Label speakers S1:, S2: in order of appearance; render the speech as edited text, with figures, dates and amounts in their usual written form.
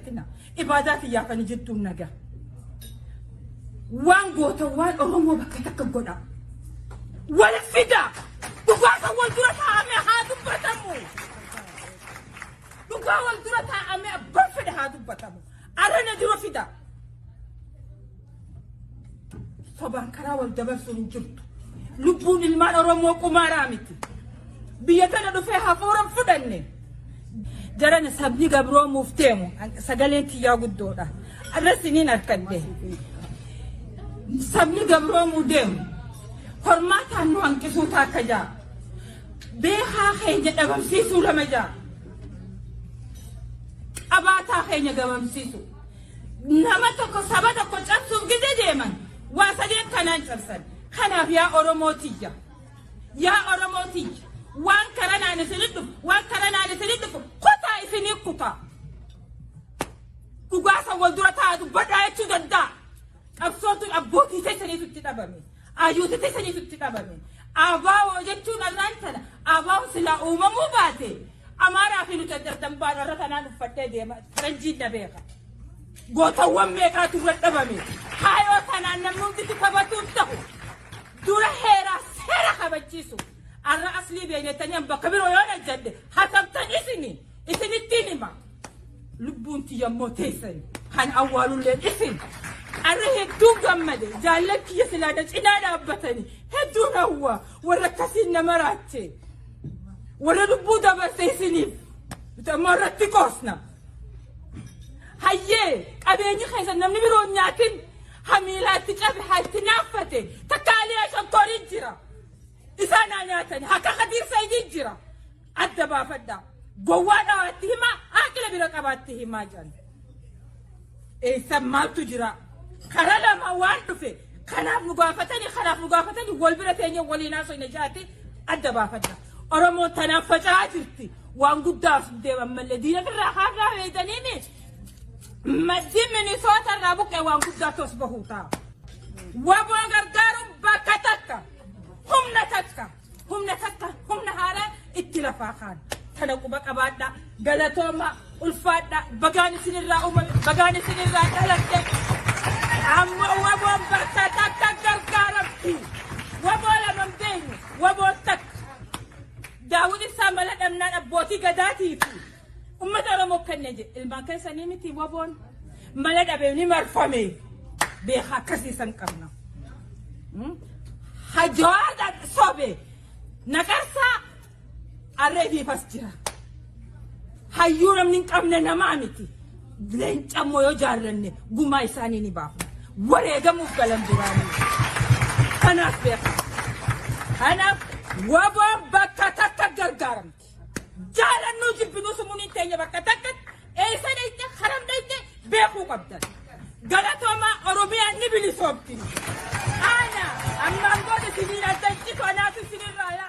S1: Tina. Ibaadaa tiyyaaf ani jidduun nagaa. Waan gootan waan Oromoo bakka takka godha. Wal fida. Dhugaa kan wal dura taa'amee haa dubbatamu. Dhugaa wal dura taa'amee abbaan fedhe haa dubbatamu. Arana dura fida. Sobaan karaa wal dabarsuun hin jirtu. Lubbuun ilmaan Oromoo qumaaraa miti. Biyya tana dhufee hafuura hin fudhanne. Jarana sabni gabroomuuf deemu sagaleen tiyyaa guddoodha. Arra siniin harkadhe. Sabni gabroomuu deemu hormaataan nu hanqisuu taakka jaa. Beekaa keenya dhabamsiisuu lama jaa. Qabaataa keenya gabamsiisuu. Nama tokko saba tokko cabsuuf gizee deeman waa sadeen kanaan cabsan. Kanaaf yaa Oromoo tiyya. Yaa Oromoo tiyya. Waan karanaan isinit dhufu, waan karanaan isinit dhufu kutaa isinii kutaa. Dhugaa san wal dura taa'aa dubbadhaa jechuu danda'a. Qabsoon tun abbootii teessaniitu itti dhabame. Ayyuutii teessaniitu itti dhabame. Abaawoo jechuun arraan tana abaawoo silaa uumamuu baate Amaaraa fi nuti adda addan baanu arra tanaan uffadhee deema faranjiin na beeka. Gootawwan meeqaatu irra dhabame. Kaayoo tanaan namni hundi itti taphatuun ta'u dura heeraa seera kabachiisu. Arra aslii beeknettanii an bakka biroo yoo hojjedhe hatamtan isini isinittiin hima. Lubbuun tiyya immoo teessani. Kan awwaalulleen isin. Arra hedduun gammade. Jaallan kiyya silaa na cinaa dhaabbatani. Hedduun hawwa. Warra akkasiin na maraache. Warra lubbuu dabarse isiniif. Nuti ammoo irratti qoosna. Hayyee qabeenyi keessan namni biroo hin nyaatin. Hamiilaatti cabe haa itti naaffate. Takkaalee ashankoorii jira. Isaan haa nyaatani. Haka Kadiir Sayidii jira. Adda baafadhaa. Gowwaa dhawaatti himaa, aaqila bira qabaatti himaa jedhan. Eessa maaltu jira? Karaa lama waan dhufe kanaaf nu gaafatanii kanaaf nu gaafatanii wal bira teenyee waliin haasofne jaati adda baafadha. Oromoon tanaaf faca'aa jirti. Waan guddaaf deeman malee diina irraa kaarraa beeytaniimi maddi Minisoota irraa buqqee waan guddaa tos bahuu ta'a. Waboo gargaaruun bakka takka humna takka. Humna takka humna haaraa itti lafaa kaan. Tana quba qabaadhaa. Galatooma ulfaadhaa. Bagaan isinirraa uumame. Bagaan isinirraa dhaladhe. Amma waboon bakka takka gargaaramti. Waboo lama hin beeknu. Waboon takka. Daawud Ibsaa mala dhabnaan abbootii gadaatii fi uummata Oromoo kenne jedhe. Ilmaan keessanii miti waboon mala dhabee ni marfame. Beekaa akkasiisan qabna. Hajawaar sobe naqarsaa arreefiifas jira. Hayyuu namni hin qabne namaa miti. Leenca immoo yoo jaallanne gumaa isaanii ni baafna. Wareegamuuf galan duraanii. Kanaaf beeka. Kanaaf waboon bakka takka gargaaramti. Jaalannuu jibbinuu sumuuniin teenya bakka takkatti eessa dhayxe karam dhayxe beekuu qabdan. Galatoomaa Oromiyaan ni bilisoomti. Ana ammaan booda isiniin adda citu anaatu isinirraa yaa.